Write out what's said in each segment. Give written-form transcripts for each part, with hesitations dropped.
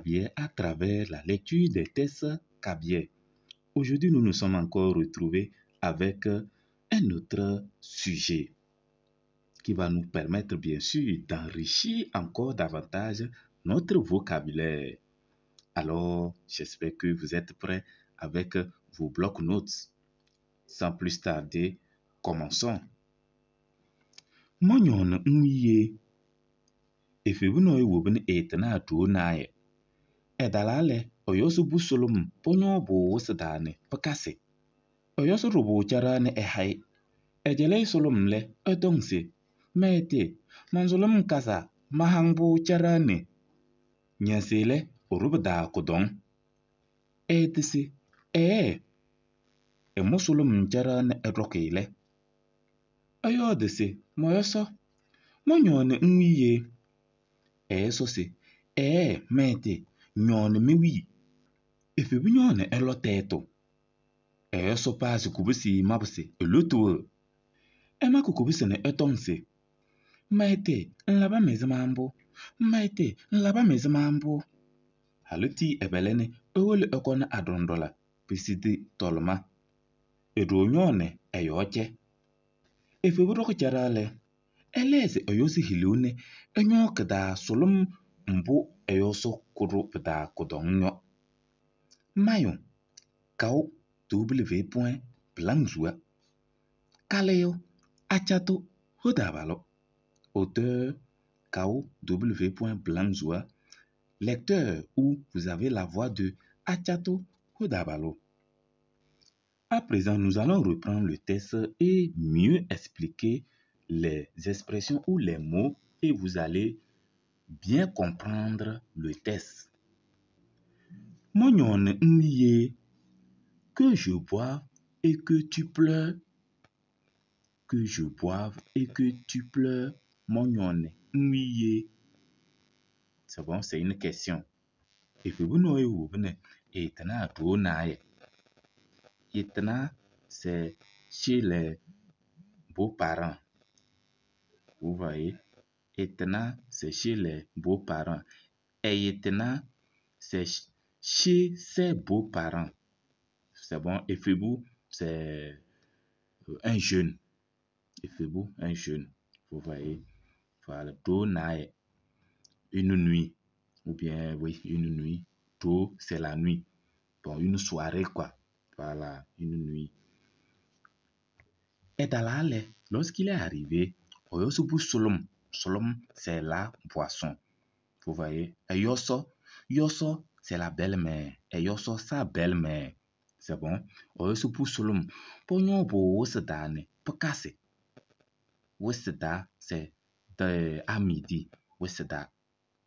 kabyè à travers la lecture des textes kabyè. Aujourd'hui, nous nous sommes encore retrouvés avec un autre sujet qui va nous permettre bien sûr d'enrichir encore davantage notre vocabulaire. Alors, j'espère que vous êtes prêts avec vos blocs-notes. Sans plus tarder, commençons. Mɔnyɔɔni n-wiye efebunɔ wobini etena tuonaayɛ ɛdalaa lɛ ɔyɔsɔ bu solom pɔnyɔɔ bʋ wʋsɩ daanɩ pɩkasɩ ɔyɔsɔ ɖʋ bʋ caraanɩ ɛhaɩ ɛjɛlɛyɩ solom lɛ ɛtɔŋ se mɛɛtɩ manzʋlʋm kasa mahaŋ bʋ caraanɩ nyɛsɩ lɛ ɔɖʋ daa kʋdɔŋ ɛɛtɩ se ɛɛ ɛmʋ solom caraanɩ ɛɖɔkɩ lɛ ɛyɔɔdɩ se mɔyɔsɔ mɔnyɔɔnɩ n-wiye ɛɛsɔ se ɛɛ mɛɛtɩ nyɔɔnɩ mewii efebu nyɔɔnɩ ɛlɔ tɛɛtʋ ɛyɔsɔ paasɩ kubusi mabʋsɩ elotuwɔ ɛmakʋ kubusi nɛ ɛtɔŋ se mɛɛtɩ nlaba mɛzɩma mbʋ mɛɛtɩ nlaba mɛzɩma mbʋ halʋ tii ɛbɛlɛnɩ ewolo ɛkɔnɩ adɔndɔla pisidi tɔlɩma eɖoo nyɔɔnɩ ɛyɔɔ cɛ efebu ɖɔkɩ cara lɛ ɛlɛɛzɩ ɛyɔsɔ hiliu nɛ ɛnyɔɔ kɩ-taa sʋlʋm mbʋ ɛyɔsɔ kʋɖʋ pɩ-taa kʋdɔŋ yɔ. Mayo, Kao W point Blanzua. Kaleo, Achato, Hodabalo. Auteur, Kao W point Blanzua. Lecteur, où vous avez la voix de Achato Hodabalo. À présent, nous allons reprendre le texte et mieux expliquer les expressions ou les mots et vous allez bien comprendre le texte. Mɔnyɔɔni n-wiye que je boive et que tu pleures. Que je boive et que tu pleures. Mɔnyɔɔni n-wiye. C'est bon, c'est une question. Efebu no ewu etena tuonaye. Yetena, c'est chez les beaux-parents. Vous voyez? Etena, c'est chez les beaux-parents. Et yetena, c'est chez ses beaux-parents. C'est bon. Efebu, c'est un jeune. Efebu, un jeune. Vous voyez? Voilà. Donaye, une nuit. Ou bien, oui, une nuit. Do, c'est la nuit. Bon, une soirée, quoi. Voilà, une nuit. Et à lorsqu'il est arrivé, Oyosubu Solom. Solom, c'est la boisson. Vous voyez? Et Yoso, Yoso, c'est la belle-mère. Et Yoso, sa belle-mère. C'est bon? Oyosubu Solom. Pognon bo wosedane, pekase. Woseda, c'est de, à midi. Woseda.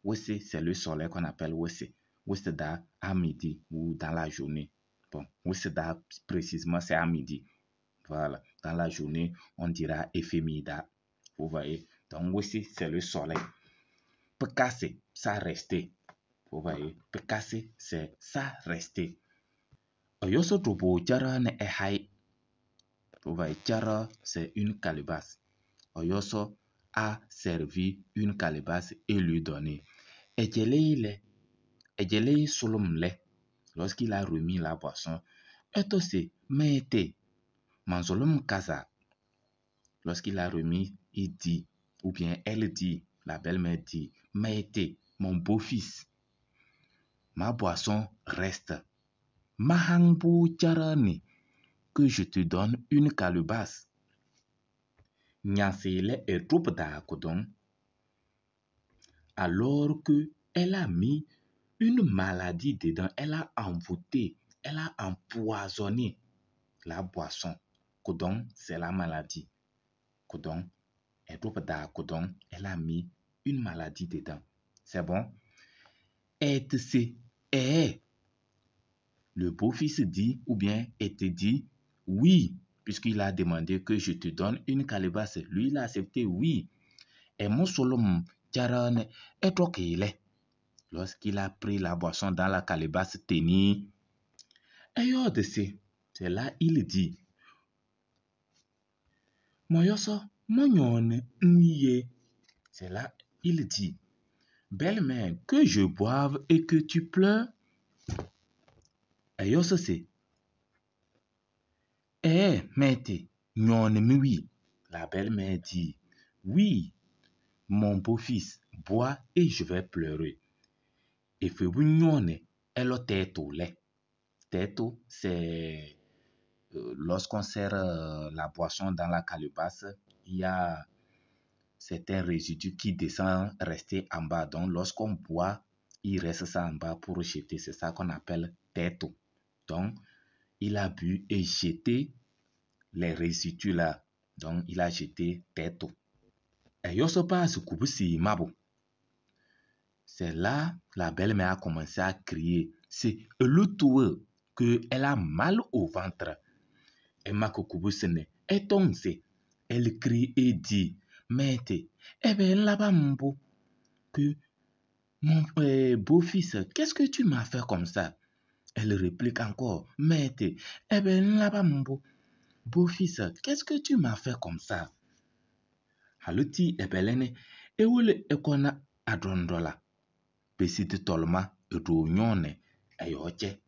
Wose, c'est le soleil qu'on appelle Wose. Woseda à midi ou dans la journée. Bon, Woseda précisément, c'est à midi. Voilà. Dans la journée, on dira éphémida. Vous voyez? Donc, aussi, c'est le soleil. Pekase, ça rester. Vous voyez? Pekase, c'est ça rester. Oyoso trobo tchara ne ehai. Vous voyez? Tchara, c'est une calebasse. Oyoso a servi une calebasse et lui donné. Ejele ejele solomle. Lorsqu'il a remis la boisson, etose mete manzolom kaza. Lorsqu'il a remis, il dit, ou bien elle dit, la belle-mère dit, Maïté, mon beau-fils, ma boisson reste. Mahangbo tcharani, que je te donne une calebasse. Nyansele est trop d'akodon. Alors que elle a mis une maladie dedans, elle a envoûté, elle a empoisonné la boisson. Kodon, c'est la maladie. Kodon, elle a mis une maladie dedans. C'est bon? Et c'est, eh, le beau-fils dit, ou bien et te dit, oui, puisqu'il a demandé que je te donne une calebasse. Lui, il a accepté, oui. Et mon solom, tcharane, et Lorsqu'il a pris la boisson dans la calebasse tenue, c'est là il dit, Moyoso, mɔnyɔɔni n-wiye. C'est là il dit, Belle-mère, que je boive et que tu pleures? Ɛyɔsɔ se, eh, mɛtɩ, nyɔɔnɩ oui. La belle-mère dit, oui, mon beau-fils, bois et je vais pleurer. Efebu nyɔɔnɩ ɛlɔ tɛtʋ lɛ. Tɛtʋ, c'est lorsqu'on sert la boisson dans la calebasse, il y a certains résidus qui descendent rester en bas. Donc, lorsqu'on boit, il reste ça en bas pour jeter. C'est ça qu'on appelle tɛtʋ. Donc, il a bu et jeté les résidus là. Donc, il a jeté tɛtʋ. C'est là la belle-mère a commencé à crier. C'est le tout qu'elle a mal au ventre. Elle crie et dit, Maître, eh bien là-bas, que mon beau-fils, qu'est-ce que tu m'as fait comme ça? Elle réplique encore, Maître, eh bien là-bas, beau-fils, qu'est-ce que tu m'as fait comme ça? Haluti ebelene, ewole ekona adondola. Besite tolma edonyone eyoche.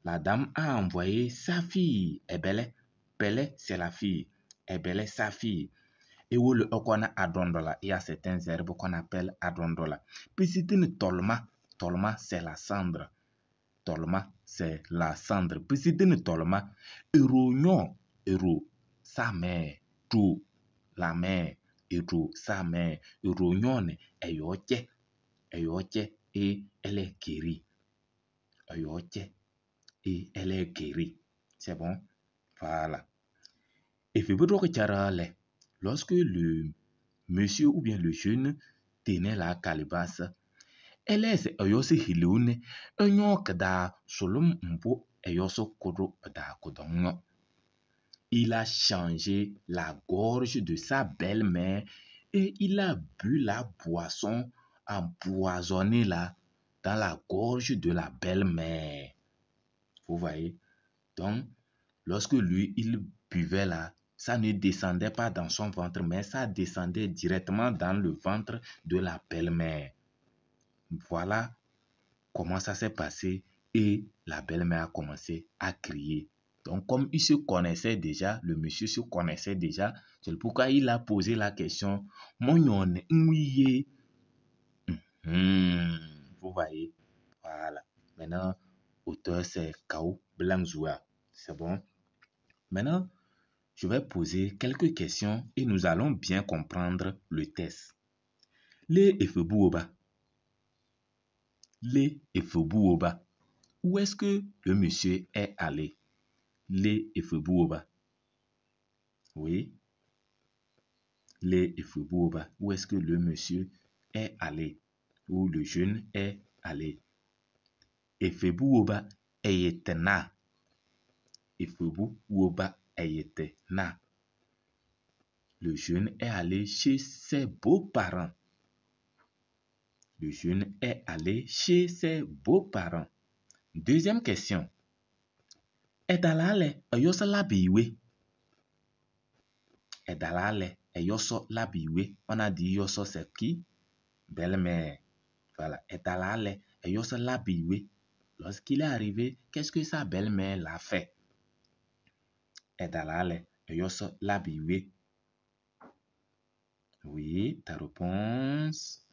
La dame a envoyé sa fille, Ebele. Bele, c'est la fille. Ebele, sa fille. Ewole okona adondola. Il y a certaines herbes qu'on appelle adondola. Pisitine tolma. Tolma, c'est la cendre. Tolma, c'est la cendre. Pisitine tolma. Erognon, ero, sa mère. Tout, la mère. Ero, sa mère. Erognon, eyoche. Eyoche, et elle est guérie. Eyoche, et elle est guérie. C'est bon? Voilà. Et lorsque le monsieur ou bien le jeune tenait la calebasse, elle est oyose hileune, onyo kada solum mpo eyoso kodo da kodongo. Il a changé la gorge de sa belle-mère et il a bu la boisson empoisonnée là dans la gorge de la belle-mère. Vous voyez? Donc, lorsque lui, il buvait là, ça ne descendait pas dans son ventre, mais ça descendait directement dans le ventre de la belle-mère. Voilà comment ça s'est passé et la belle-mère a commencé à crier. Donc, comme il se connaissait déjà, le monsieur se connaissait déjà, c'est pourquoi il a posé la question, Mon yon, ouye. Vous voyez? Voilà. Maintenant, auteur, c'est Kao Blangzoua. C'est bon? Maintenant, je vais poser quelques questions et nous allons bien comprendre le test. Les Efebuoba. Les Efebuoba. Où est-ce que le monsieur est allé? Les Efebuoba. Oui. Les Efebuoba. Où est-ce que le monsieur est allé? Où le jeune est allé? Efebuoba eyetena. Efebuoba eyetena. Le jeune est allé chez ses beaux-parents. Le jeune est allé chez ses beaux-parents. Deuxième question. Edalale eyoso labiwe. Edalale eyoso labiwe. On a dit yoso c'est qui? Belle-mère. Voilà. Edalale eyoso labiwe. Lorsqu'il est arrivé, qu'est-ce que sa belle-mère l'a fait? Edalale eyoso labiwe. Oui, ta réponse.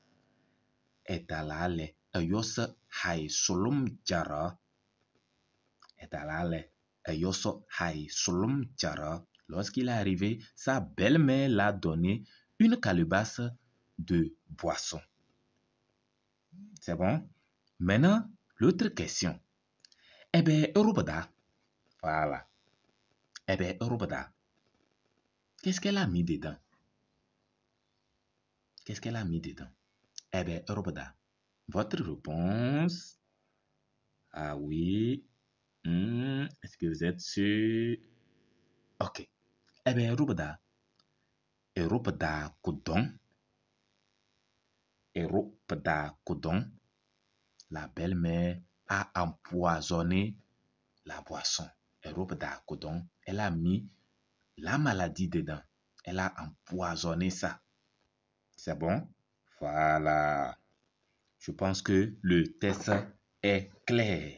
Edalale eyoso hay solum jara. Edalale eyoso hay solum jara. Lorsqu'il est arrivé, sa belle-mère l'a donné une calebasse de boisson. C'est bon? Maintenant, l'autre question. Eh bien, Eurobada. Voilà. Eh bien, Eurobada. Qu'est-ce qu'elle a mis dedans? Qu'est-ce qu'elle a mis dedans? Eh bien, Eurobada. Votre réponse? Ah oui. Est-ce que vous êtes sûr? Ok. Eh bien, Eurobada. Eurobada Kodon. Eurobada Kodon. La belle-mère a empoisonné la boisson. Eurobada Kodon. Elle a mis la maladie dedans. Elle a empoisonné ça. C'est bon? Voilà. Je pense que le texte est clair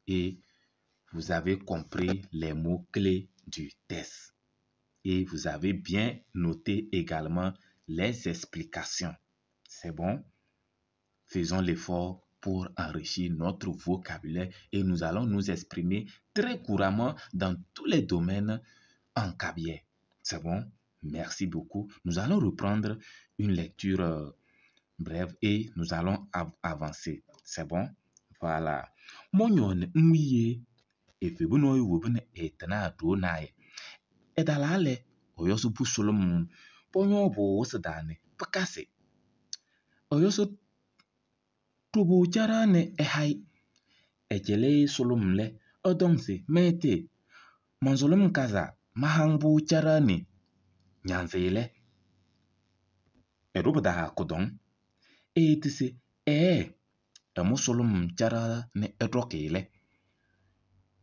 et vous avez compris les mots-clés du texte. Et vous avez bien noté également les explications. C'est bon? Faisons l'effort pour enrichir notre vocabulaire et nous allons nous exprimer très couramment dans tous les domaines en kabyè. C'est bon? Merci beaucoup. Nous allons reprendre une lecture brève et nous allons avancer. C'est bon? Voilà. Mɔnyɔɔ nɛ ŋwi efe bɩ nɔɔyʋ wobi nɛ ɛtɩnaa ɖoo naayɛ. Ɛtalaa lɛ, ɛyɔsɩ pu sʋlʋm pɔñɔɔ pʋ-wɩsɩ taa nɛ pɩkasɩ. Ɛyɔsɩ ɖʋ-pʋ caɖaɣ nɛ ɛha-ɩ. Ɛcɩlɩ-ɩ sʋlʋm lɛ, ɛtɔŋ se mɛɛtɩ, man-sʋlʋm kazaa, maha-ŋ-pʋ caɖaɣ ne ñanzɩ lɛ, ɛɖʋ pɩ-taa kʋdɔŋ. Eyeti se ɛɛ, ɛmʋ sʋlʋm caɖaɣ nɛ ɛɖɔkɩ lɛ,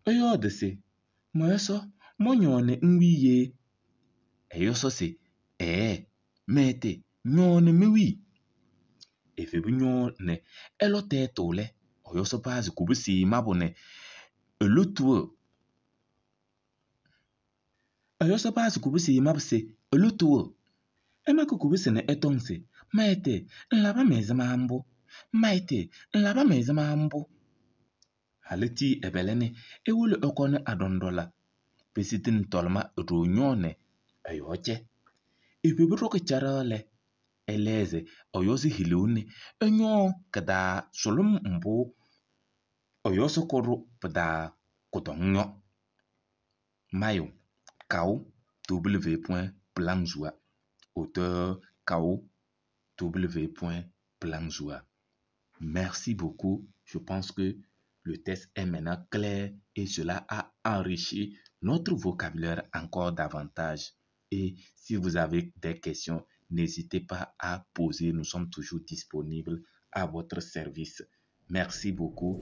ɛyɔɔdɩ se mɔ-ɛsɔ mɔñɔɔ nɛ ŋwi yee? Ɛyɔsɔ se ɛɛ, mɛɛtɩ, ñɔɔ nɛ mewi. Efebi ñɔɔ nɛ ɛlɔ tɛɛtʋ lɛ, ɛyɔsɔ pazɩ kubusi mabʋ nɛ elotuo. Ɛyɔsɔ pazɩ kubusi mabʋ se elotuo. Ɛmakɩ kubusi nɛ ɛtɔŋ se mɛɛtɩ, ŋlabɩ-mɩ ɛzɩma mbʋ? Mɛɛtɩ, ŋlabɩ-mɩ ɛzɩma mbʋ? Halɩ tii ɛbɛlɛ nɛ ewolo ɛkɔnɩ aɖɔndɔla pesitini tɔlɩma eɖoo ñɔɔ nɛ ɛ-yɔɔ cɛ. Efebi ɖɔkɩ caɖaɣ lɛ, ɛlɛɣzɩ ɛyɔsɩ hiluu nɛ ɛñɔɔ kɩ-taa sʋlʋm mbʋ ɛyɔsɩ kʋɖʋ pɩ-taa kʋdɔŋ yɔ. Mayo, Kao W. Planzoua. Auteur Kao W. Planzoua. Merci beaucoup. Je pense que le texte est maintenant clair et cela a enrichi notre vocabulaire encore davantage. Et si vous avez des questions, n'hésitez pas à poser. Nous sommes toujours disponibles à votre service. Merci beaucoup.